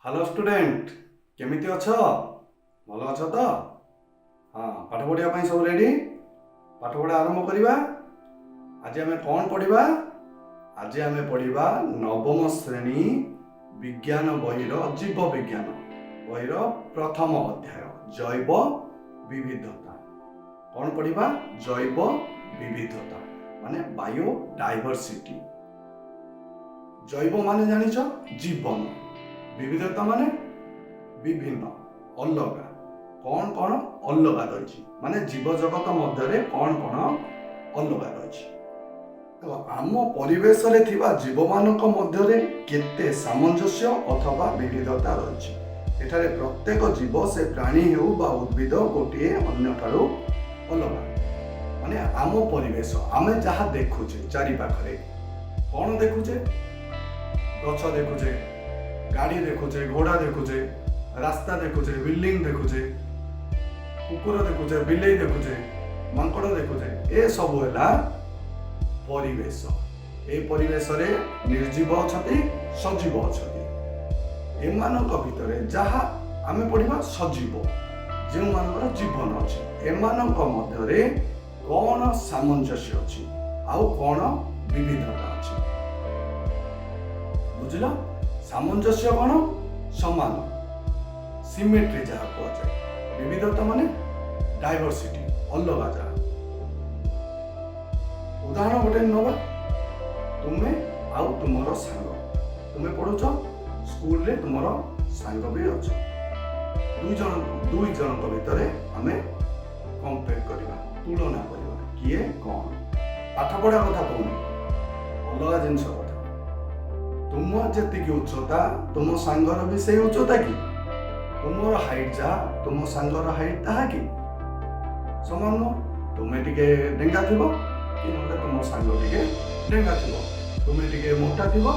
Hello student, କେମିତି ଅଛ? ଭଲ ଅଛ ତ? ହଁ, ପାଠ ପଢ଼ିବା ପାଇଁ ସବୁ ରେଡ଼ି? ପାଠ ପଢ଼ା ଆରମ୍ଭ କରିବା। ଆଜି ଆମେ କ'ଣ ପଢ଼ିବା? ଆଜି ଆମେ ପଢ଼ିବା ନବମ ଶ୍ରେଣୀ ବିଜ୍ଞାନ ବହିର, ଜୀବ ବିଜ୍ଞାନ ବହିର ପ୍ରଥମ ଅଧ୍ୟାୟ, ଜୈବ ବିବିଧତା। କ'ଣ ପଢ଼ିବା? ଜୈବ ବିବିଧତା ମାନେ ବାୟୋ ଡାଇଭରସିଟି। ଜୈବ ମାନେ ଜାଣିଛ, ଜୀବନ। ବିବିଧତା ମାନେ ବିଭିନ୍ନ, ଅଲଗା। କ'ଣ କ'ଣ ଅଲଗା ରହିଛି, ମାନେ ଜୀବ ଜଗତ ମଧ୍ୟରେ କ'ଣ କ'ଣ ଅଲଗା ରହିଛି। ତ ଆମ ପରିବେଶରେ ଥିବା ଜୀବମାନଙ୍କ ମଧ୍ୟରେ କେତେ ସାମଞ୍ଜସ୍ୟ ଅଥବା ବିବିଧତା ରହିଛି। ଏଠାରେ ପ୍ରତ୍ୟେକ ଜୀବ, ସେ ପ୍ରାଣୀ ହେଉ ବା ଉଦ୍ଭିଦ, ଗୋଟିଏ ଅନ୍ୟଠାରୁ ଅଲଗା। ମାନେ ଆମ ପରିବେଶ, ଆମେ ଯାହା ଦେଖୁଛେ ଚାରିପାଖରେ, କ'ଣ ଦେଖୁଛେ? ଗଛ ଦେଖୁଛେ, ଗାଡ଼ି ଦେଖୁଛେ, ଘୋଡ଼ା ଦେଖୁଛେ, ରାସ୍ତା ଦେଖୁଛେ, ବିଲ୍ଡିଂ ଦେଖୁଛେ, କୁକୁର ଦେଖୁଛେ, ବିଲେଇ ଦେଖୁଛେ, ମାଙ୍କଡ଼ ଦେଖୁଛେ। ଏସବୁ ହେଲା ପରିବେଶ। ଏ ପରିବେଶରେ ନିର୍ଜୀବ ଅଛନ୍ତି, ସଜୀବ ଅଛନ୍ତି। ଏମାନଙ୍କ ଭିତରେ ଯାହା ଆମେ ପଢ଼ିବା, ସଜୀବ, ଯେଉଁମାନଙ୍କର ଜୀବନ ଅଛି, ଏମାନଙ୍କ ମଧ୍ୟରେ କ'ଣ ସାମଞ୍ଜସ୍ୟ ଅଛି ଆଉ କ'ଣ ବିବିଧତା ଅଛି, ବୁଝିଲ? ସାମଞ୍ଜସ୍ୟ କ'ଣ? ସମାନ, ସିମେଟ୍ରି ଯାହା କୁହାଯାଏ। ବିବିଧତା ମାନେ ଡାଇଭରସିଟି, ଅଲଗା ଯାହା। ଉଦାହରଣ ଗୋଟେ ନେବା। ତୁମେ ଆଉ ତୁମର ସାଙ୍ଗ, ତୁମେ ପଢୁଛ ସ୍କୁଲରେ, ତୁମର ସାଙ୍ଗ ବି ଅଛ। ଦୁଇ ଜଣ, ଦୁଇ ଜଣଙ୍କ ଭିତରେ ଆମେ କମ୍ପେୟାର କରିବା, ତୁଳନା କରିବା, କିଏ କ'ଣ। ପାଠ ପଢ଼ା କଥା କହୁନି, ଅଲଗା ଜିନିଷ କଥା। ତୁମ ଯେତିକି ଉଚ୍ଚତା, ତୁମ ସାଙ୍ଗର ବି ସେଇ ଉଚ୍ଚତା କି? ତୁମର ହାଇଟ୍ ଯାହା, ତୁମ ସାଙ୍ଗର ହାଇଟ୍ ତାହା କି? ସମାନ ନୁହଁ। ତୁମେ ଟିକେ ଡେଙ୍ଗା ଥିବ କି ନହେଲେ ତୁମ ସାଙ୍ଗ ଟିକେ ଡେଙ୍ଗା ଥିବ। ତୁମେ ଟିକେ ମୋଟା ଥିବ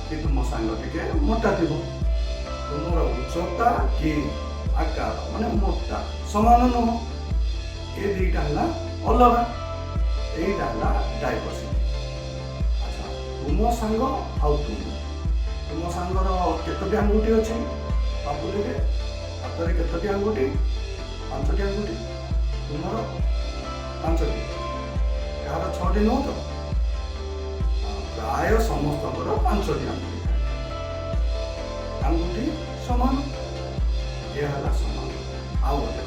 କି ତୁମ ସାଙ୍ଗ ଟିକେ ମୋଟା ଥିବ। ତୁମର ଉଚ୍ଚତା କି ଆକାର, ମାନେ ମୋଟା, ସମାନ ନୁହଁ। ଏ ଦିଟା ହେଲା ଅଲଗା। ଏଇଟା ହେଲା ଡାଇଭରସିଟି। ଆଚ୍ଛା, ତୁମ ସାଙ୍ଗ ଆଉ ତୁମେ, ତୁମ ସାଙ୍ଗର କେତୋଟି ଆଙ୍ଗୁଠି ଅଛି ପାପୁଲିରେ? ହାତରେ କେତୋଟି ଆଙ୍ଗୁଠି? ପାଞ୍ଚଟି ଆଙ୍ଗୁଠି। ତୁମର ପାଞ୍ଚଟି, କାହାର ଛଅଟି ନୁହଁ ତ? ହଁ, ପ୍ରାୟ ସମସ୍ତଙ୍କର ପାଞ୍ଚଟି ଆଙ୍ଗୁଠି ଥାଏ। ଆଙ୍ଗୁଠି ସମାନ, ଏହା ହେଲା ସମାନ। ଆଉ ଗୋଟେ,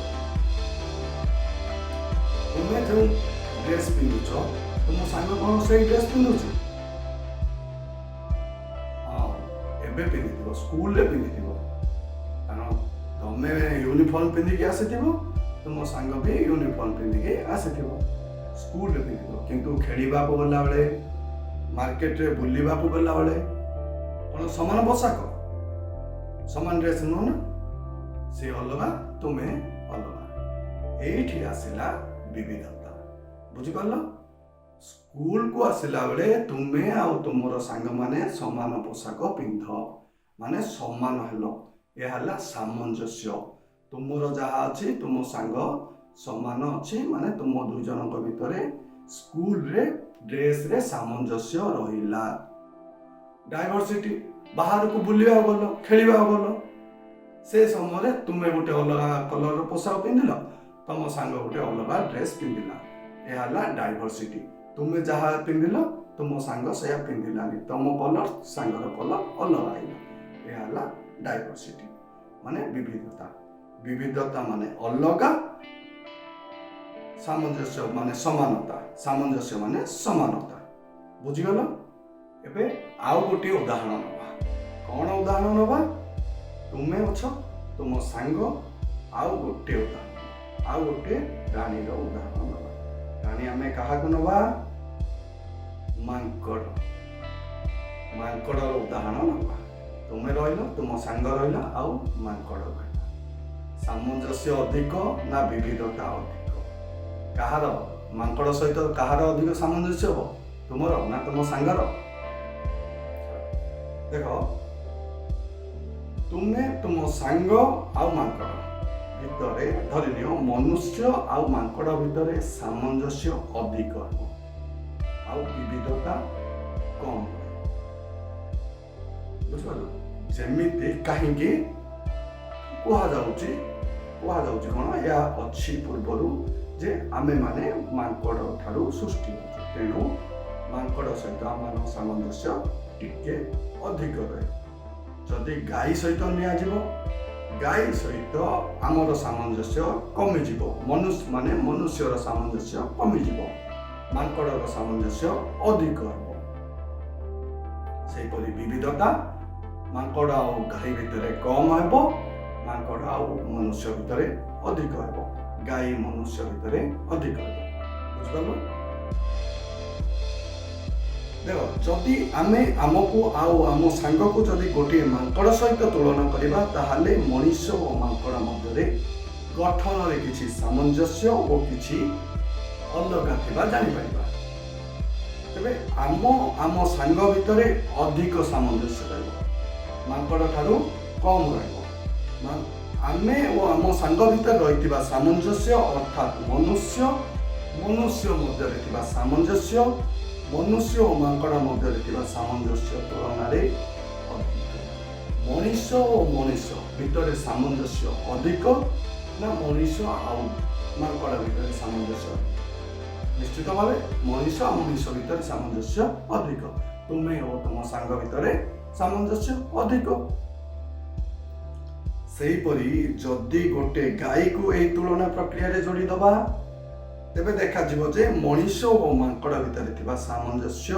ତୁମେ ଯେଉଁ ଡ୍ରେସ୍ ପିନ୍ଧୁଛ, ତୁମ ସାଙ୍ଗ କ'ଣ ସେଇ ଡ୍ରେସ୍ ପିନ୍ଧୁଛି? ହଁ, ଏବେ ପିନ୍ଧିଥିବ, ସ୍କୁଲରେ ପିନ୍ଧିଥିବ। କାରଣ ତମେ ୟୁନିଫର୍ମ ପିନ୍ଧିକି ଆସିଥିବ, ତୁମ ସାଙ୍ଗ ବି ୟୁନିଫର୍ମ ପିନ୍ଧିକି ଆସିଥିବ, ସ୍କୁଲରେ ପିନ୍ଧିଥିବ। କିନ୍ତୁ ଖେଳିବାକୁ ଗଲାବେଳେ, ମାର୍କେଟରେ ବୁଲିବାକୁ ଗଲାବେଳେ କ'ଣ ସମାନ ପୋଷାକ, ସମାନ ଡ୍ରେସ୍ ନୁହଁ ନା? ସେ ଅଲଗା, ତୁମେ ଅଲଗା। ଏଇଠି ଆସିଲା ବିବିଧତା। ବୁଝିପାରିଲ? ସ୍କୁଲକୁ ଆସିଲା ବେଳେ ତୁମେ ଆଉ ତୁମର ସାଙ୍ଗମାନେ ସମାନ ପୋଷାକ ପିନ୍ଧ, ମାନେ ସମାନ ହେଲ। ଏହା ହେଲା ସାମଞ୍ଜସ୍ୟ। ତୁମର ଯାହା ଅଛି, ତୁମ ସାଙ୍ଗ ସମାନ ଅଛି, ମାନେ ତୁମ ଦୁଇ ଜଣଙ୍କ ଭିତରେ ସ୍କୁଲରେ ଡ୍ରେସରେ ସାମଞ୍ଜସ୍ୟ ରହିଲା। ଡାଇଭରସିଟି, ବାହାରକୁ ବୁଲିବାକୁ ଗଲ, ଖେଳିବାକୁ ଗଲ, ସେ ସମୟରେ ତୁମେ ଗୋଟେ ଅଲଗା କଲରର ପୋଷାକ ପିନ୍ଧିଲ, ତମ ସାଙ୍ଗ ଗୋଟେ ଅଲଗା ଡ୍ରେସ୍ ପିନ୍ଧିଲା। ଏହା ହେଲା ଡାଇଭରସିଟି। ତୁମେ ଯାହା ପିନ୍ଧିଲ, ତୁମ ସାଙ୍ଗ ସେୟା ପିନ୍ଧିଲାନି। ତମ କଲର, ସାଙ୍ଗର କଲର ଅଲଗା ହେଲା। ଏହା ହେଲା ଡାଇଭରସିଟି, ମାନେ ବିବିଧତା। ବିବିଧତା ମାନେ ଅଲଗା, ସାମଞ୍ଜସ୍ୟ ମାନେ ସମାନତା, ସାମଞ୍ଜସ୍ୟ ମାନେ ସମାନତା। ବୁଝିଗଲ? ଏବେ ଆଉ ଗୋଟିଏ ଉଦାହରଣ ନେବା। କ'ଣ ଉଦାହରଣ ନେବା? ତୁମେ ଅଛ, ତୁମ ସାଙ୍ଗ, ଆଉ ଗୋଟିଏ ଉଦାହରଣ, ଆଉ ଗୋଟିଏ ପ୍ରାଣୀର ଉଦାହରଣ ନେବା। ପ୍ରାଣୀ ଆମେ କାହାକୁ ନେବା? ମାଙ୍କଡ଼। ମାଙ୍କଡ଼ର ଉଦାହରଣ ନେବା। ତୁମେ ରହିଲ, ତୁମ ସାଙ୍ଗ ରହିଲା ଆଉ ମାଙ୍କଡ଼ ରହିଲା। ସାମଞ୍ଜସ୍ୟ ଅଧିକ ନା ବିବିଧତା ଅଧିକ କାହାର? ମାଙ୍କଡ଼ ସହିତ କାହାର ଅଧିକ ସାମଞ୍ଜସ୍ୟ ହବ, ତୁମର ନା ତୁମ ସାଙ୍ଗର? ଦେଖ, ତୁମେ, ତୁମ ସାଙ୍ଗ ଆଉ ମାଙ୍କଡ଼ ଭିତରେ, ଧରିନିଅ ମନୁଷ୍ୟ ଆଉ ମାଙ୍କଡ଼ ଭିତରେ ସାମଞ୍ଜସ୍ୟ ଅଧିକ ହେବ ଆଉ ବିବିଧତା କମ୍। ବୁଝିପାରିଲ? ଯେମିତି କାହିଁକି କୁହାଯାଉଛି? କୁହାଯାଉଛି କ'ଣ, ଏହା ଅଛି ପୂର୍ବରୁ ଯେ ଆମେମାନେ ମାଙ୍କଡ଼ ଠାରୁ ସୃଷ୍ଟି ହେଉଛୁ। ତେଣୁ ମାଙ୍କଡ଼ ସହିତ ଆମମାନଙ୍କ ସାମଞ୍ଜସ୍ୟ ଟିକେ ଅଧିକ ରହେ। ଯଦି ଗାଈ ସହିତ ନିଆଯିବ, ଗାଈ ସହିତ ଆମର ସାମଞ୍ଜସ୍ୟ କମିଯିବ। ମନୁଷ୍ୟ ମାନେ ମନୁଷ୍ୟର ସାମଞ୍ଜସ୍ୟ କମିଯିବ, ମାଙ୍କଡ଼ର ସାମଞ୍ଜସ୍ୟ ଅଧିକ ହେବ। ସେହିପରି ବିବିଧତା ମାଙ୍କଡ଼ ଆଉ ଗାଈ ଭିତରେ କମ୍ ହେବ, ମାଙ୍କଡ଼ ଆଉ ମନୁଷ୍ୟ ଭିତରେ ଅଧିକ ହେବ, ଗାଈ ମନୁଷ୍ୟ ଭିତରେ ଅଧିକ ହେବ। ବୁଝିପାରିଲ? ଦେଖ, ଯଦି ଆମେ ଆମକୁ ଆଉ ଆମ ସାଙ୍ଗକୁ ଯଦି ଗୋଟିଏ ମାଙ୍କଡ଼ ସହିତ ତୁଳନା କରିବା, ତାହେଲେ ମଣିଷ ଓ ମାଙ୍କଡ଼ ମଧ୍ୟରେ ଗଠନରେ କିଛି ସାମଞ୍ଜସ୍ୟ ଓ କିଛି ଅଲଗା ଥିବା ଜାଣିପାରିବା। ତେବେ ଆମ ଆମ ସାଙ୍ଗ ଭିତରେ ଅଧିକ ସାମଞ୍ଜସ୍ୟ ରହିବ, ମାଙ୍କଡ଼ ଠାରୁ କମ୍ ରହିବ। ଆମେ ଓ ଆମ ସାଙ୍ଗ ଭିତରେ ରହିଥିବା ସାମଞ୍ଜସ୍ୟ, ଅର୍ଥାତ୍ ମନୁଷ୍ୟ ମନୁଷ୍ୟ ମଧ୍ୟରେ ଥିବା ସାମଞ୍ଜସ୍ୟ, ମନୁଷ୍ୟ ଓ ମାଙ୍କଡ଼ ମଧ୍ୟରେ ଥିବା ସାମଞ୍ଜସ୍ୟ ତୁଳନାରେ ଅଧିକ। ମଣିଷ ଓ ମଣିଷ ଭିତରେ ସାମଞ୍ଜସ୍ୟ ଅଧିକ ନା ମଣିଷ ଆଉ ମାଙ୍କଡ଼ ଭିତରେ ସାମଞ୍ଜସ୍ୟ ଅଧିକ? ନିଶ୍ଚିତ ଭାବେ ମଣିଷ ଆଉ ମଣିଷ ଭିତରେ ସାମଞ୍ଜସ୍ୟ ଅଧିକ। ତୁମେ ଓ ତୁମ ସାଙ୍ଗ ଭିତରେ ସାମଞ୍ଜସ୍ୟ ଅଧିକ। ସେହିପରି ଯଦି ଗୋଟେ ଗାଈକୁ ଏହି ତୁଳନା ପ୍ରକ୍ରିୟାରେ ଯୋଡ଼ିଦେବା, ତେବେ ଦେଖାଯିବ ଯେ ମଣିଷ ଓ ମାଙ୍କଡ଼ ଭିତରେ ଥିବା ସାମଞ୍ଜସ୍ୟ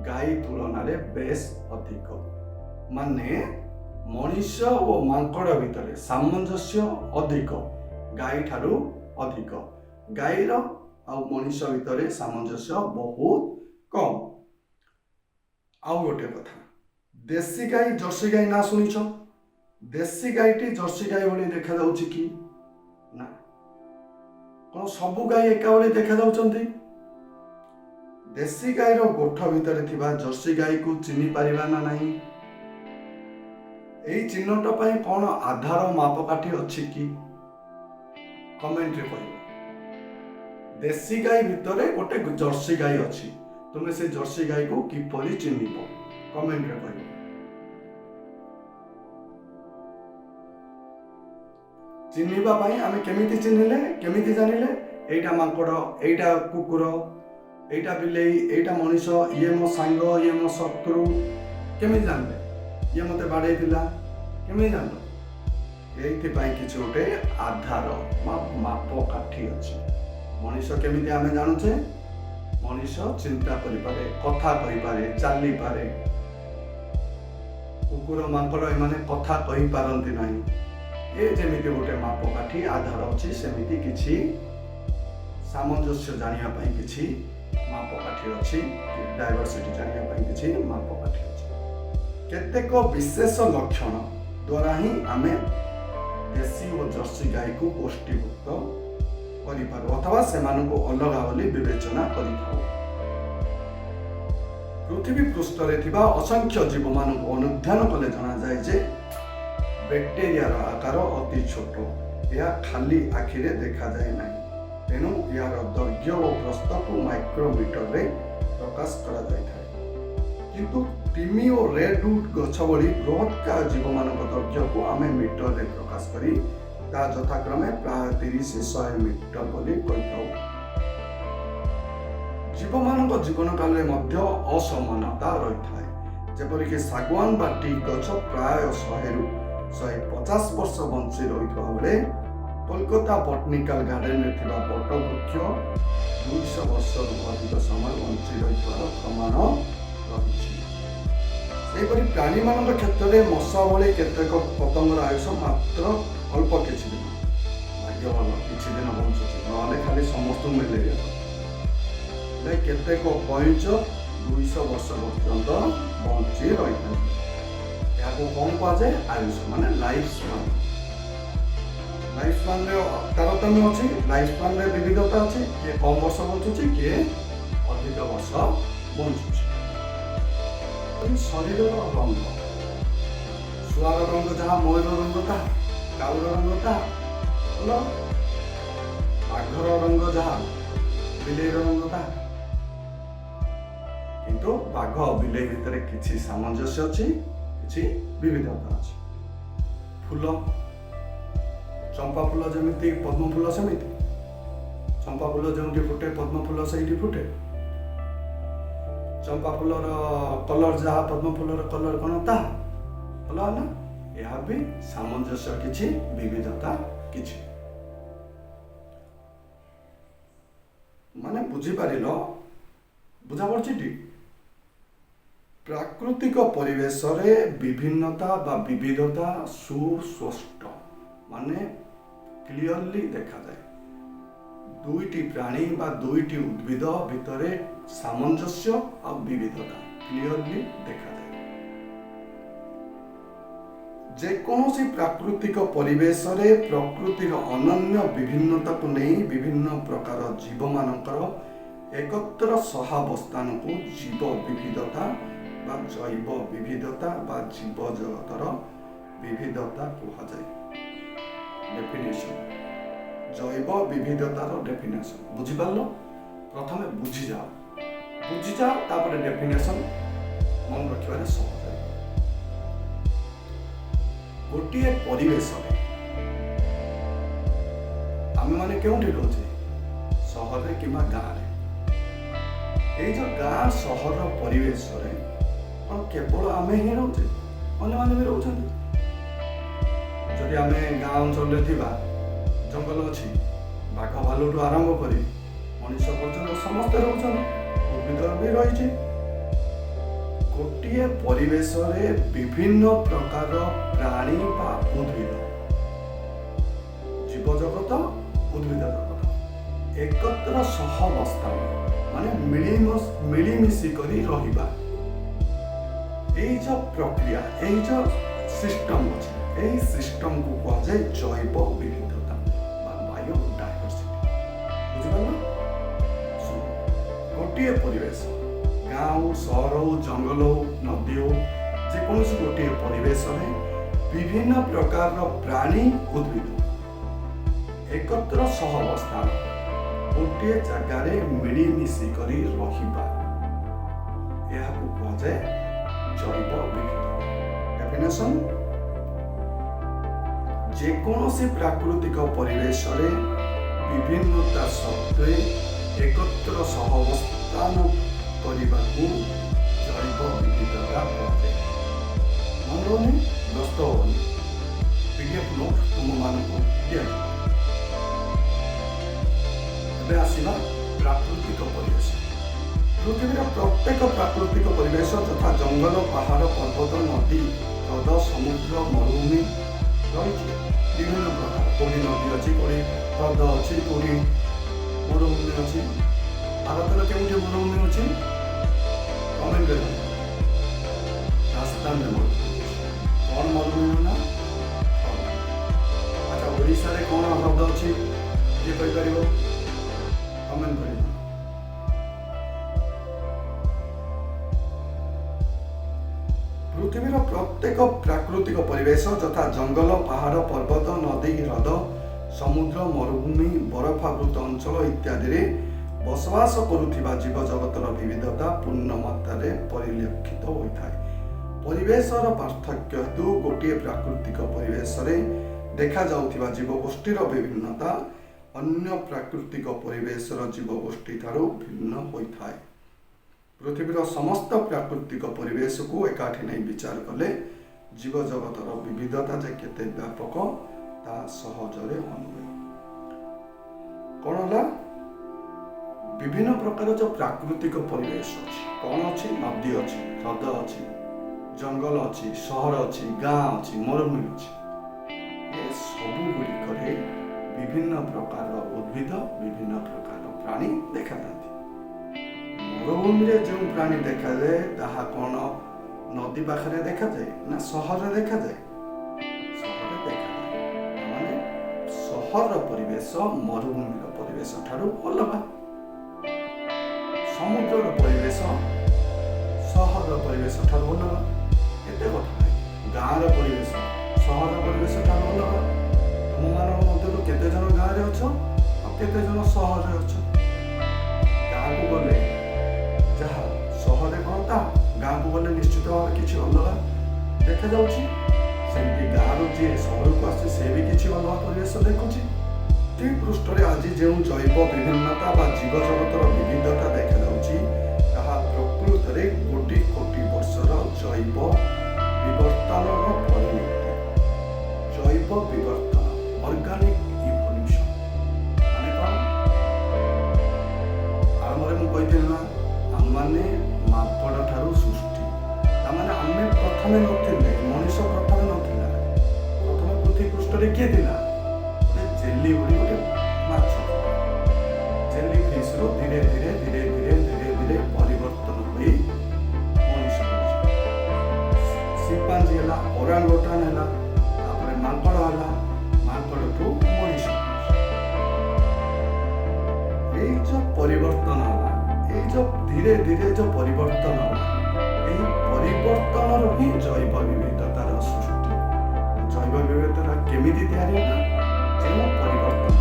ଗାଈ ତୁଳନାରେ ବେଶ ଅଧିକ। ମାନେ ମଣିଷ ଓ ମାଙ୍କଡ଼ ଭିତରେ ସାମଞ୍ଜସ୍ୟ ଅଧିକ, ଗାଈ ଠାରୁ ଅଧିକ। ଗାଈର ଆଉ ମଣିଷ ଭିତରେ ସାମଞ୍ଜସ୍ୟ ବହୁତ କମ୍। ଆଉ ଗୋଟେ କଥା, ଦେଶୀ ଗାଈ, ଜର୍ସି ଗାଈ ନାଁ ଶୁଣିଛ? ଦେଶୀ ଗାଈଟି ଜର୍ସି ଗାଈ ଭଳି ଦେଖାଯାଉଛି କି ନା? କ'ଣ ସବୁ ଗାଈ ଏକା ଭଳି ଦେଖାଯାଉଛନ୍ତି? ଦେଶୀ ଗାଈର ଗୋଠ ଭିତରେ ଥିବା ଜର୍ସି ଗାଈକୁ ଚିହ୍ନି ପାରିବା ନା ନାହିଁ? ଏଇ ଚିହ୍ନଟ ପାଇଁ କ'ଣ ଆଧାର ମାପକାଠି ଅଛି କି? କମେଣ୍ଟରେ କହିବ। ଦେଶୀ ଗାଈ ଭିତରେ ଗୋଟେ ଜର୍ସି ଗାଈ ଅଛି, ତୁମେ ସେ ଜର୍ସି ଗାଈକୁ କିପରି ଚିହ୍ନିବ? କମେଣ୍ଟରେ କହିବ। ଚିହ୍ନିବା ପାଇଁ ଆମେ କେମିତି ଚିହ୍ନିଲେ, କେମିତି ଜାଣିଲେ ଏଇଟା ମାଙ୍କଡ଼, ଏଇଟା କୁକୁର, ଏଇଟା ବିଲେଇ, ଏଇଟା ମଣିଷ, ଇଏ ମୋ ସାଙ୍ଗ, ଇଏ ମୋ ଶତ୍ରୁ? କେମିତି ଜାଣିଲେ? ଇଏ ମୋତେ ବାଡ଼େଇଥିଲା, କେମିତି ଜାଣିଲ? ଏଇଥିପାଇଁ କିଛି ଗୋଟେ ଆଧାର ବା ମାପକାଠି ଅଛି। ମଣିଷ କେମିତି ଆମେ ଜାଣୁଛେ? ମଣିଷ ଚିନ୍ତା କରିପାରେ, କଥା କହିପାରେ, ଚାଲିପାରେ। କୁକୁର, ମାଙ୍କଡ଼ ଏମାନେ କଥା କହିପାରନ୍ତି ନାହିଁ। ଏ ଯେମିତି ଗୋଟେ ମାପକାଠି ଆଧାର ଅଛି, ସେମିତି କିଛି ସାମଞ୍ଜସ୍ୟ ଜାଣିବା ପାଇଁ କିଛି ମାପକାଠି ଅଛି, ଡାଇଭରସିଟି ଜାଣିବା ପାଇଁ କିଛି ମାପକାଠି ଅଛି। କେତେକ ବିଶେଷ ଲକ୍ଷଣ ଦ୍ୱାରା ହିଁ ଆମେ ଦେଶୀ ଓ ଜର୍ସି ଗାଈକୁ ଗୋଷ୍ଠୀଭୁକ୍ତ କରିପାରୁ ଅଥବା ସେମାନଙ୍କୁ ଅଲଗା ବୋଲି ବିବେଚନା କରିଥାଉ। ପୃଥିବୀ ପୃଷ୍ଠରେ ଥିବା ଅସଂଖ୍ୟ ଜୀବମାନଙ୍କୁ ଅନୁଧ୍ୟାନ କଲେ ଜଣାଯାଏ ଯେ ବ୍ୟାକ୍ଟେରିଆର ଆକାର ଅତି ଛୋଟ। ଏହା ଖାଲି ଆଖିରେ ଦେଖାଯାଏ ନାହିଁ। ତେଣୁ ଏହାର ଦୈର୍ଘ୍ୟ ଓ ପ୍ରସ୍ଥକୁ ମାଇକ୍ରୋମିଟରରେ ପ୍ରକାଶ କରାଯାଇଥାଏ। କିନ୍ତୁ ତିମି ଓ ରେଡଉଡ୍ ଗଛ ଭଳି ବୃହତ୍କାୟ ଜୀବମାନଙ୍କ ଦୈର୍ଘ୍ୟକୁ ଆମେ ମିଟରରେ ପ୍ରକାଶ କରି ତାହା ଯଥାକ୍ରମେ ପ୍ରାୟ 30, 100 ମିଟର ବୋଲି କହିଥାଉ। ଜୀବମାନଙ୍କ ଜୀବନ କାଳରେ ମଧ୍ୟ ଅସମାନତା ରହିଥାଏ। ଯେପରିକି ଶାଗୁଆନ ବା ଟିକ୍ ଗଛ ପ୍ରାୟ 100ରୁ 150 ବର୍ଷ ବଞ୍ଚି ରହିଥିବା ବେଳେ କୋଲକାତା ବଟନିକାଲ ଗାର୍ଡେନରେ ଥିବା ବଟବୃକ୍ଷ 200 ବର୍ଷରୁ ଅଧିକ ସମୟ ବଞ୍ଚି ରହିଥିବାର ପ୍ରମାଣ ରହିଛି। ସେହିପରି ପ୍ରାଣୀମାନଙ୍କ କ୍ଷେତ୍ରରେ ମଶା ଭଳି କେତେକ ପତଙ୍ଗର ଆୟୁଷ ମାତ୍ର ଅଳ୍ପ କିଛି ଦିନ। ଭାଗ୍ୟ ଭଲ, କିଛି ଦିନ ବଞ୍ଚୁଛି, ନହେଲେ ଖାଲି ସମସ୍ତଙ୍କୁ ମ୍ୟାଲେରିଆ। ହେଲେ କେତେକ କଇଁଚ 200 ବର୍ଷ ପର୍ଯ୍ୟନ୍ତ ବଞ୍ଚି ରହିଥାନ୍ତି। ଏହାକୁ କ'ଣ କୁହାଯାଏ? ଆୟୁଷ ମାନେ ଲାଇଫ ସ୍ପାନ୍। ଲାଇଫ ସ୍ପାନ୍ରେ ତାରତମ୍ୟ ଅଛି, ଲାଇଫ ସ୍ପାନ୍ରେ ବିବିଧତା ଅଛି। କିଏ କମ୍ ବର୍ଷ ବଞ୍ଚୁଛି, କିଏ ଅଧିକ ବର୍ଷ ବଞ୍ଚୁଛି। ଶରୀରର ରଙ୍ଗ, ଶୁଆର ରଙ୍ଗ ଯାହା, ମୟୂର ରଙ୍ଗ ତାହା, କାଉର ରଙ୍ଗ ତାହା ଭଲ, ବାଘର ରଙ୍ଗ ଯାହା, ବିଲେଇର ରଙ୍ଗ ତାହା। କିନ୍ତୁ ବାଘ ବିଲେଇ ଭିତରେ କିଛି ସାମଞ୍ଜସ୍ୟ ଅଛି, କିଛି କିଛି ବିବିଧତା ଅଛି। ଫୁଲ, ଚମ୍ପା ଫୁଲ ଯେମିତି ପଦ୍ମ ଫୁଲ ସେମିତି। ଚମ୍ପା ଫୁଲ ଯେଉଁଠି ଫୁଟେ, ପଦ୍ମ ଫୁଲ ସେଇଠି ଫୁଟେ? ଚମ୍ପା ଫୁଲର କଲର ଯାହା, ପଦ୍ମ ଫୁଲର କଲର କ'ଣ ତାହା ଅଲଗା ନା? ଏହା ବି ସାମଞ୍ଜସ୍ୟ କିଛି, ବିବିଧତା କିଛି। ମାନେ ବୁଝିପାରିଲ? ବୁଝା ପଡୁଛି ଟି? ପ୍ରାକୃତିକ ପରିବେଶରେ ବିଭିନ୍ନତା ବା ବିବିଧତା ସୁସ୍ପଷ୍ଟ, ମାନେ କ୍ଲିଅରଲି ଦେଖାଯାଏ। ଦୁଇଟି ପ୍ରାଣୀ ବା ଦୁଇଟି ଉଦ୍ଭିଦ ଭିତରେ ସାମଞ୍ଜସ୍ୟ ଆଉ ବିବିଧତା କ୍ଲିଅରଲି ଦେଖାଯାଏ। ଯେକୌଣସି ପ୍ରାକୃତିକ ପରିବେଶରେ ପ୍ରକୃତିର ଅନନ୍ୟ ବିଭିନ୍ନତାକୁ ନେଇ ବିଭିନ୍ନ ପ୍ରକାର ଜୀବମାନଙ୍କର ଏକତ୍ର ସହାବସ୍ଥାନକୁ ଜୀବ ବିବିଧତା ବା ଜୈବ ବିବିଧତା ବା ଜୀବ ଜଗତର ବିବିଧତା କୁହାଯାଏ। ଡେଫିନେସନ, ଜୈବ ବିବିଧତାର ଡେଫିନେସନ ବୁଝିପାରିଲ? ପ୍ରଥମେ ବୁଝିଯାଅ, ବୁଝିଯାଅ, ତାପରେ ଡେଫିନେସନ ମନେ ରଖିବାରେ ସହଜ ହେବ। ଗୋଟିଏ ପରିବେଶରେ ଆମେମାନେ କେଉଁଠି ରହୁଛେ? ସହରରେ କିମ୍ବା ଗାଁରେ। ଏଇ ଯୋଉ ଗାଁ ସହର ପରିବେଶରେ କ'ଣ କେବଳ ଆମେ ହିଁ ରହୁଛେ? ଅନ୍ୟମାନେ ବି ରହୁଛନ୍ତି। ଯଦି ଆମେ ଗାଁ ଅଞ୍ଚଳରେ ଥିବା, ଜଙ୍ଗଲ ଅଛି, ବାଘ ଭାଲୁଠୁ ଆରମ୍ଭ କରି ମଣିଷ ପର୍ଯ୍ୟନ୍ତ ସମସ୍ତେ ରହୁଛନ୍ତି, ଉଦ୍ଭିଦ ବି ରହିଛି। ଗୋଟିଏ ପରିବେଶରେ ବିଭିନ୍ନ ପ୍ରକାର ପ୍ରାଣୀ ବା ଉଦ୍ଭିଦ, ଜୀବଜଗତ, ଉଦ୍ଭିଦ ଜଗତ ଏକତ୍ର ସହାବସ୍ଥାନ, ମାନେ ମିଳିମିଶି କରି ରହିବା, ଏଇ ଯୋଉ ପ୍ରକ୍ରିୟା, ଏଇ ଯୋଉ ସିଷ୍ଟମ ଅଛି, ଏଇ ସିଷ୍ଟମକୁ କୁହାଯାଏ ଜୈବ ବିବିଧତା ବା ବାୟୋ ଡାଇଭରସିଟି। ବୁଝିପାରିଲ? ଶୁଣ, ଗୋଟିଏ ପରିବେଶ, ଗାଁ ହଉ, ସହର ହଉ, ଜଙ୍ଗଲ ହଉ, ନଦୀ ହଉ, ଯେକୌଣସି ଗୋଟିଏ ପରିବେଶରେ ବିଭିନ୍ନ ପ୍ରକାରର ପ୍ରାଣୀ, ଉଦ୍ଭିଦ ଏକତ୍ର ସହାବସ୍ଥାନ, ଗୋଟିଏ ଜାଗାରେ ମିଳିମିଶି କରି ରହିବା, ଏହାକୁ କୁହାଯାଏ ଜୈବ ବିବିଧତା। ଡେଫିନେସନ: ଯେକୌଣସି ପ୍ରାକୃତିକ ପରିବେଶରେ ବିଭିନ୍ନତା ସତ୍ତ୍ୱେ ଏକତ୍ର ସହାବସ୍ଥାନ କରିବାକୁ ଜୈବ ବିବିଧତା କୁହାଯାଏ। ମନେ ରହୁନି, ବ୍ୟସ୍ତ ହବନି, ପିଡିଏଫ୍ ନୋଟ୍ ତୁମମାନଙ୍କୁ ଦିଆଯିବ। ଏବେ ଆସିବା ପ୍ରାକୃତିକ ପରିବେଶ। ପୃଥିବୀର ପ୍ରତ୍ୟେକ ପ୍ରାକୃତିକ ପରିବେଶ ଯଥା ଜଙ୍ଗଲ, ପାହାଡ଼, ପର୍ବତ, ନଦୀ, ହ୍ରଦ, ସମୁଦ୍ର, ମରୁଭୂମି ରହିଛି ବିଭିନ୍ନ ପ୍ରକାର। କୋଉଠି ନଦୀ ଅଛି, କୋଉଠି ହ୍ରଦ ଅଛି, କୋଉଠି ମରୁଭୂମି ଅଛି। ଭାରତର କେଉଁଠି ମରୁଭୂମି ଅଛି? କମେଣ୍ଟ କରିବ। ରାଜସ୍ଥାନରେ ମରୁଭୂମି ଅଛି। କ'ଣ ମରୁଭୂମି ନା? ହ୍ରଦ। ଆଚ୍ଛା, ଓଡ଼ିଶାରେ କ'ଣ ହ୍ରଦ ଅଛି, କିଏ କହିପାରିବ? କମେଣ୍ଟ କରିବ। ପୃଥିବୀର ପ୍ରତ୍ୟେକ ପ୍ରାକୃତିକ ପରିବେଶ ଯଥା ଜଙ୍ଗଲ, ପାହାଡ଼, ପର୍ବତ, ନଦୀ, ହ୍ରଦ, ସମୁଦ୍ର, ମରୁଭୂମି, ବରଫାବୃତ ଅଞ୍ଚଳ ଇତ୍ୟାଦିରେ ବସବାସ କରୁଥିବା ଜୀବଜଗତର ବିବିଧତା ପୂର୍ଣ୍ଣ ମାତ୍ରାରେ ପରିଲକ୍ଷିତ ହୋଇଥାଏ। ପରିବେଶର ପାର୍ଥକ୍ୟ ହେତୁ ଗୋଟିଏ ପ୍ରାକୃତିକ ପରିବେଶରେ ଦେଖାଯାଉଥିବା ଜୀବଗୋଷ୍ଠୀର ବିଭିନ୍ନତା ଅନ୍ୟ ପ୍ରାକୃତିକ ପରିବେଶର ଜୀବଗୋଷ୍ଠୀ ଠାରୁ ଭିନ୍ନ ହୋଇଥାଏ। ପୃଥିବୀର ସମସ୍ତ ପ୍ରାକୃତିକ ପରିବେଶକୁ ଏକାଠି ନେଇ ବିଚାର କଲେ ଜୀବଜଗତର ବିବିଧତା ଯେ କେତେ ବ୍ୟାପକ, ତାହା ସହଜରେ ଅନୁମେୟ। କ'ଣ ହେଲା? ବିଭିନ୍ନ ପ୍ରକାର ଯୋଉ ପ୍ରାକୃତିକ ପରିବେଶ ଅଛି, କ'ଣ ଅଛି? ନଦୀ ଅଛି, ହ୍ରଦ ଅଛି, ଜଙ୍ଗଲ ଅଛି, ସହର ଅଛି, ଗାଁ ଅଛି, ମରୁଭୂମି ଅଛି। ଏ ସବୁ ଗୁଡ଼ିକରେ ବିଭିନ୍ନ ପ୍ରକାରର ଉଦ୍ଭିଦ, ବିଭିନ୍ନ ପ୍ରକାରର ପ୍ରାଣୀ ଦେଖାଯାଆନ୍ତି। ମରୁଭୂମିରେ ଯେଉଁ ପ୍ରାଣୀ ଦେଖାଯାଏ, ତାହା କ'ଣ ନଦୀ ପାଖରେ ଦେଖାଯାଏ ନା ସହରରେ ଦେଖାଯାଏ? ସହରରେ ଦେଖାଯାଏ। ମାନେ ସହରର ପରିବେଶ ମରୁଭୂମିର ପରିବେଶ ଠାରୁ ଅଲଗା। ସମୁଦ୍ରର ପରିବେଶ ସହରର ପରିବେଶ ଠାରୁ ଅଲଗା। ଏତେ କଥା ନାହିଁ। ଗାଁର ପରିବେଶ ସହରର ପରିବେଶ ଠାରୁ ଅଲଗା। ତୁମମାନଙ୍କ ମଧ୍ୟରୁ କେତେ ଜଣ ଗାଁରେ ଅଛ ଆଉ କେତେ ଜଣ ସହରରେ ଅଛ? ଗାଁକୁ ଗଲେ ଯାହା, ସହରରେ କ'ଣ ତାହା? ଗାଁକୁ ଗଲେ ନିଶ୍ଚିତ ଭାବରେ କିଛି ଅଲଗା ଦେଖାଯାଉଛି। ସେମିତି ଗାଁରୁ ଯିଏ ସହରକୁ ଆସୁଛି, ସେ ବି କିଛି ଅଲଗା ପରିବେଶ ଦେଖୁଛି। ପୃଥିବୀ ପୃଷ୍ଠରେ ଆଜି ଯେଉଁ ଜୈବ ବିଭିନ୍ନତା ବା ଜୀବଜଗତର ବିବିଧତା ଦେଖାଯାଉଛି, ତାହା ପ୍ରକୃତରେ କୋଟି କୋଟି ବର୍ଷର ଜୈବ ବିବର୍ତ୍ତନର ପରିଣତି। ଜୈବ ବିବର୍ତ୍ତନ, ଅର୍ଗାନିକ ଇଭଲ୍ୟୁସନ ମାନେ କ'ଣ? ଆରମ୍ଭରେ ମୁଁ କହିଥିଲି ନା, ଆମମାନେ ମାଙ୍କଡ଼ ଠାରୁ ସୃଷ୍ଟି। ତାମାନେ ଆମେ ପ୍ରଥମେ ନଥିଲେ, ମଣିଷ ପ୍ରଥମେ ନଥିଲା। ପ୍ରଥମେ ପୃଥିବୀ ପୃଷ୍ଠରେ କିଏ ଥିଲା? ଗୋଟେ ଜେଲି ଭଳି ଗୋଟେ ମାଛ ଥିଲା। ଜେଲି ଫିସ୍ରୁ ଧୀରେ ଧୀରେ ଧୀରେ ଧୀରେ ଧୀରେ ଧୀରେ ପରିବର୍ତ୍ତନ ହୋଇ ମଣିଷ ହେଉଛି। ସିମ୍ପାଞ୍ଜି ହେଲା, ଓରାଙ୍ଗୋଟାନ ହେଲା, ତାପରେ ମାଙ୍କଡ଼ ହେଲା, ମାଙ୍କଡ଼ଠୁ ମଣିଷ। ଏଇ ଯୋଉ ପରିବର୍ତ୍ତନ ହେଲା, ଏଇ ଯୋଉ ଧୀରେ ଧୀରେ ଯୋଉ ପରିବର୍ତ୍ତନ ହେଲା, ଏହି ପରିବର୍ତ୍ତନରୁ ହିଁ ଜୈବ ବିବିଧତାର ସୃଷ୍ଟି। ଜୈବ ବିବିଧତା କେମିତି ତିଆରି ହେଲା? ଯେଉଁ ପରିବର୍ତ୍ତନ,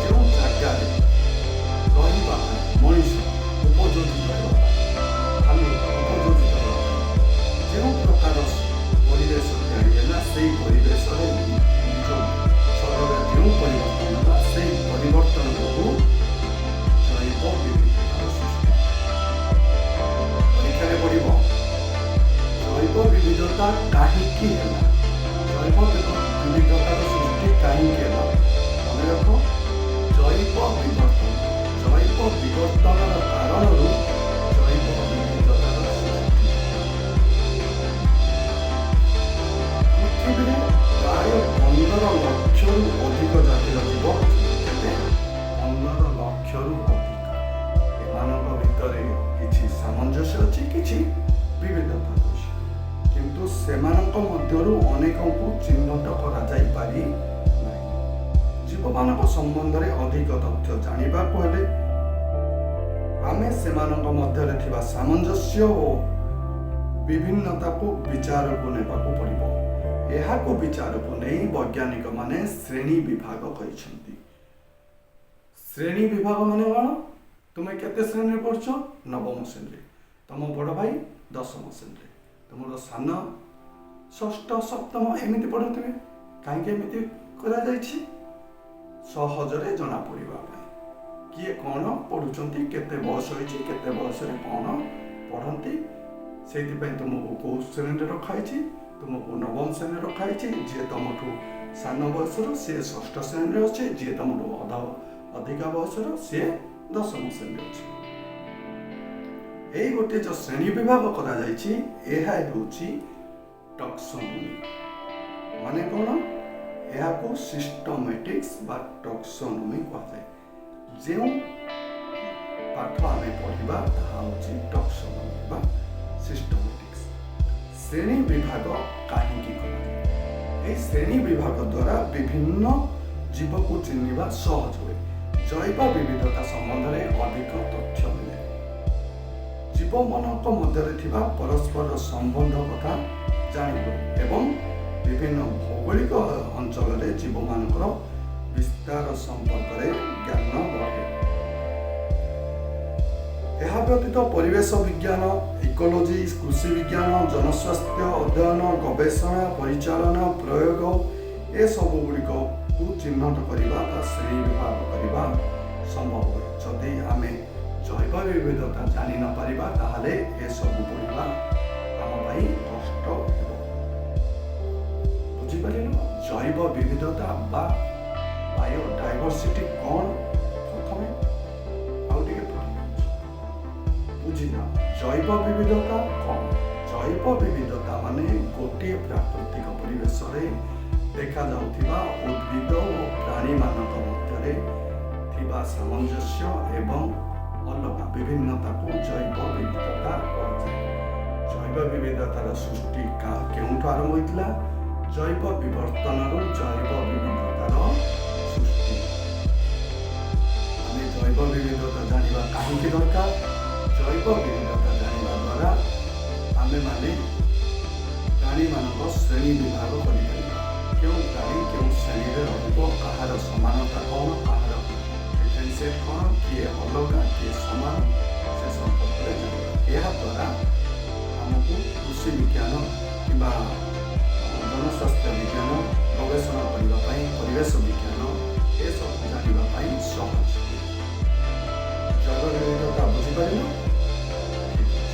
ଯେଉଁ ଜାଗାରେ ରହିବା ପାଇଁ ମଣିଷ ଉପଯୋଜିତ ହେବା ପାଇଁ, ଭାଲୁ ଉପଯୋଜିତ ହେବା ପାଇଁ ଯେଉଁ ପ୍ରକାର ପରିବେଶ ତିଆରି ହେଲା, ସେଇ ପରିବେଶରେ ନିଜ ଶରୀରରେ ଯେଉଁ ପରିବର୍ତ୍ତନ ହେଲା, ସେଇ ପରିବର୍ତ୍ତନ ଯୋଗୁଁ ଜୈବ ବିବିଧତାର ସୃଷ୍ଟି। ପରୀକ୍ଷାରେ ପଡ଼ିବ, ଜୈବ ବିବିଧତା କାହିଁକି ହେଲା, ଜୈବ ବିବିଧତାର ସୃଷ୍ଟି କାହିଁକି ହେଲା? ମନେ ରଖ, ଜୈବ ବିବର୍ତ୍ତନ। ଜୈବ ବିବର୍ତ୍ତନର କାରଣରୁ ଜୈବ ବିବିଧତାର ସୃଷ୍ଟି। ପୃଥିବୀରେ ପ୍ରାୟ 15 ଲକ୍ଷରୁ ଅଧିକ ଜାତିର ଜୀବ ଅଛନ୍ତି। କେତେ? 15 ଲକ୍ଷରୁ ଅଧିକ। ଏମାନଙ୍କ ଭିତରେ କିଛି ସାମଞ୍ଜସ୍ୟ ଅଛି, କିଛି ବିବିଧତା ଅଛି, କିନ୍ତୁ ସେମାନଙ୍କ ମଧ୍ୟରୁ ଅନେକଙ୍କୁ ଚିହ୍ନଟ କରାଯାଇପାରି ନାହିଁ। ଜୀବମାନଙ୍କ ସମ୍ବନ୍ଧରେ ଅଧିକ ତଥ୍ୟ ଜାଣିବାକୁ ହେଲେ ଆମେ ସେମାନଙ୍କ ମଧ୍ୟରେ ଥିବା ସାମଞ୍ଜସ୍ୟ ଓ ବିଭିନ୍ନତାକୁ ବିଚାରକୁ ନେବାକୁ ପଡ଼ିବ। ଏହାକୁ ବିଚାରକୁ ନେଇ ବୈଜ୍ଞାନିକମାନେ ଶ୍ରେଣୀ ବିଭାଗ କରିଛନ୍ତି। ଶ୍ରେଣୀ ବିଭାଗ ମାନେ କ'ଣ? ତୁମେ କେତେ ଶ୍ରେଣୀରେ ପଢୁଛ? ନବମ ଶ୍ରେଣୀରେ। ତମ ବଡ଼ ଭାଇ ଦଶମ ଶ୍ରେଣୀରେ, ତୁମର ସାନ ଷଷ୍ଠ, ସପ୍ତମ, ଏମିତି ପଢୁଥିବେ। କାହିଁକି ଏମିତି କରାଯାଇଛି? ସହଜରେ ଜଣା ପଡ଼ିବା ପାଇଁ କିଏ କ'ଣ ପଢୁଛନ୍ତି, କେତେ ବୟସ ହେଇଛି, କେତେ ବୟସରେ କ'ଣ ପଢ଼ନ୍ତି। ସେଇଥିପାଇଁ ତୁମକୁ କେଉଁ ଶ୍ରେଣୀରେ ରଖାହେଇଛି? ତୁମକୁ ନବମ ଶ୍ରେଣୀରେ ରଖାହେଇଛି। ଯିଏ ତମଠୁ ସାନ ବୟସର ସିଏ ଷଷ୍ଠ ଶ୍ରେଣୀରେ ଅଛି, ଯିଏ ତମଠୁ ଅଧିକା ବୟସର ସିଏ ଦଶମ ଶ୍ରେଣୀରେ ଅଛି। ଏଇ ଗୋଟିଏ ଯୋଉ ଶ୍ରେଣୀ ବିଭାଗ କରାଯାଇଛି, ଏହା ହେଉଛି ଟକ୍ସୋନୋମି। ମାନେ କ'ଣ? ଏହାକୁ ସିଷ୍ଟମେଟିକ୍ସ ବା ଟକ୍ସୋନୋମି କୁହାଯାଏ। ଯେଉଁ ପାଠ ଆମେ ପଢ଼ିବା, ତାହା ହେଉଛି ଟକ୍ସୋନୋମି ବା ସିଷ୍ଟମେଟିକ୍ସ। ଶ୍ରେଣୀ ବିଭାଗ କାହିଁକି କରାଯାଏ? ଏହି ଶ୍ରେଣୀ ବିଭାଗ ଦ୍ୱାରା ବିଭିନ୍ନ ଜୀବକୁ ଚିହ୍ନିବା ସହଜ ହୁଏ। ଜୈବ ବିବିଧତା ସମ୍ବନ୍ଧରେ ଅଧିକ ତଥ୍ୟ ମିଳେ। ଜୀବମାନଙ୍କ ମଧ୍ୟରେ ଥିବା ପରସ୍ପର ସମ୍ବନ୍ଧ କଥା ଜାଣିହୁଏ ଏବଂ ବିଭିନ୍ନ ଭୌଗୋଳିକ ଅଞ୍ଚଳରେ ଜୀବମାନଙ୍କର ବିସ୍ତାର ସମ୍ପର୍କରେ ଜ୍ଞାନ ବଢ଼େ। ଏହା ବ୍ୟତୀତ ପରିବେଶ ବିଜ୍ଞାନ, ଇକୋଲୋଜି, କୃଷି ବିଜ୍ଞାନ, ଜନସ୍ୱାସ୍ଥ୍ୟ ଅଧ୍ୟୟନ, ଗବେଷଣା, ପରିଚାଳନା, ପ୍ରୟୋଗ, ଏସବୁ ଗୁଡ଼ିକକୁ ଚିହ୍ନଟ କରିବା ବା ଶ୍ରେଣୀ ବିଭାଗ କରିବା ସମ୍ଭବ ହୁଏ। ଯଦି ଆମେ ଜୈବ ବିବିଧତା ଜାଣି ନ ପାରିବା, ତାହେଲେ ଏସବୁ ପଢ଼ିବା ଆମ ପାଇଁ କଷ୍ଟ ହେବ। ବୁଝିପାରିଲ ଜୈବ ବିବିଧତା ବା ବାୟୋଡାଇଭରସିଟି କ'ଣ? ପ୍ରଥମେ ଆଉ ଟିକେ ପଢ଼ି ବୁଝିଯାଅ, ଜୈବ ବିବିଧତା କ'ଣ? ଜୈବ ବିବିଧତା ମାନେ ଗୋଟିଏ ପ୍ରାକୃତିକ ପରିବେଶରେ ଦେଖାଯାଉଥିବା ଉଦ୍ଭିଦ ଓ ପ୍ରାଣୀମାନଙ୍କ ମଧ୍ୟରେ ଥିବା ସାମଞ୍ଜସ୍ୟ ଏବଂ ଅଲଗା ବିଭିନ୍ନତାକୁ ଜୈବ ବିବିଧତା କୁହାଯାଏ। ଜୈବ ବିବିଧତାର ସୃଷ୍ଟି କେଉଁଠୁ ଆରମ୍ଭ ହୋଇଥିଲା? ଜୈବ ବିବର୍ତ୍ତନରୁ ଜୈବ ବିବିଧତାର ସୃଷ୍ଟି। ଆମେ ଜୈବ ବିବିଧତା ଜାଣିବା କାହିଁକି ଦରକାର? ଜୈବ ବିବିଧତା ଜାଣିବା ଦ୍ୱାରା ଆମେମାନେ ପ୍ରାଣୀମାନଙ୍କ ଶ୍ରେଣୀ ବିଭାଗ କରିପାରିବା। କେଉଁ ପ୍ରାଣୀ କେଉଁ ଶ୍ରେଣୀରେ ରହିବ, କାହାର ସମାନତା କ'ଣ, କାହାର ଡିଫରେନ୍ସିଏଟ୍ କ'ଣ, କିଏ ଅଲଗା, କିଏ ସମାନ, ସେ ସମ୍ପର୍କରେ ଜାଣିବା। ଏହାଦ୍ୱାରା ଆମକୁ କୃଷି ବିଜ୍ଞାନ କିମ୍ବା ଜନସ୍ୱାସ୍ଥ୍ୟ ବିଜ୍ଞାନ, ଗବେଷଣା।